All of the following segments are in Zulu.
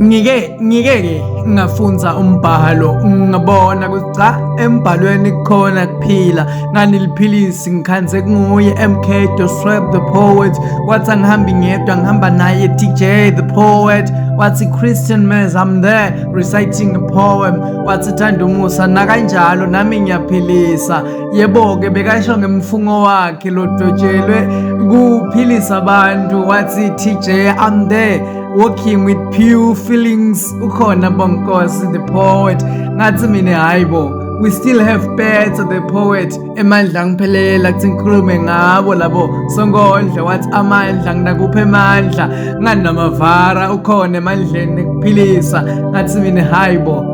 Ngike-ke ngafunza umbhalo ngabona ukuthi cha, embhalweni kukhona kuphila ngani liphilisi ngikhanze kunguye MK Dosweb the poet. Wathi angihambi ngedwa, ngihamba naye TJ the poet. Wathi Christian Mez, I'm there reciting a poem. Wathi thanda umusa nakanjalo nami ngiyaphilisa. Yebo-ke bekasho ngemfungo wakhe lodwetshelwe kuphilisa abantu. Wathi TJ, I'm there walking with pure feelings. Ukhona Bonkosi the poet. Ngathi mina hayibo, we still have Petsa the poet. Emandla ngiphelela kuthi ngikhulume ngabo labo sonkondlo. Wathi amandla nginakupha emandla ngani namavara ukhona emandleni ekuphilisa. Ngathi mina hayibo,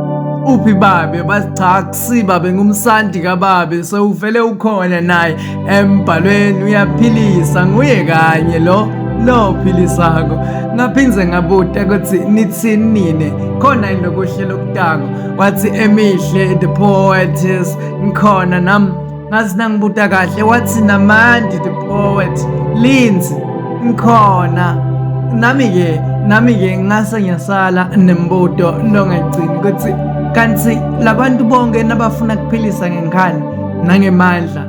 uphi babe? Bathi cha, kusibabe ngumsandi kababe, sewuvele ukhona naye embhalweni uyaphilisa, nguye kanye lo philisako. Ngaphindze ngabuta ukuthi nithini nine, khona yini lokuhle lokutako? Wathi emihle the poetess, ngikhona nami. Ngathi nangibuta kahle, wathi namandi the poet Lindsay, ngikhona nami-ke. Nami-ke ngase ngiyasala nembuto longagcini ukuthi kanti labantu bonke nabafuna kuphilisa ngenkhani nangemandla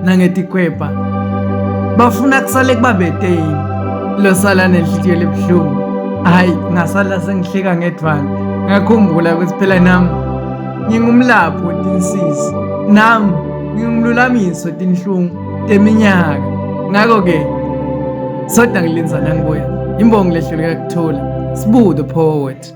nangetikhwepha bafuna kusale kubabeteni losala nenhliziyo lebuhlungu. Hhayi, ngasala sengihleka ngedvana, ngakhumbula ukuthi phela nami ngingumlaphi wetinsizi, nami ngingumlulamiso tinhlungu teminyaka. Ngakho-ke soda ngilinza nangibuya imbongi lehluleka kuthola Sibu the poet.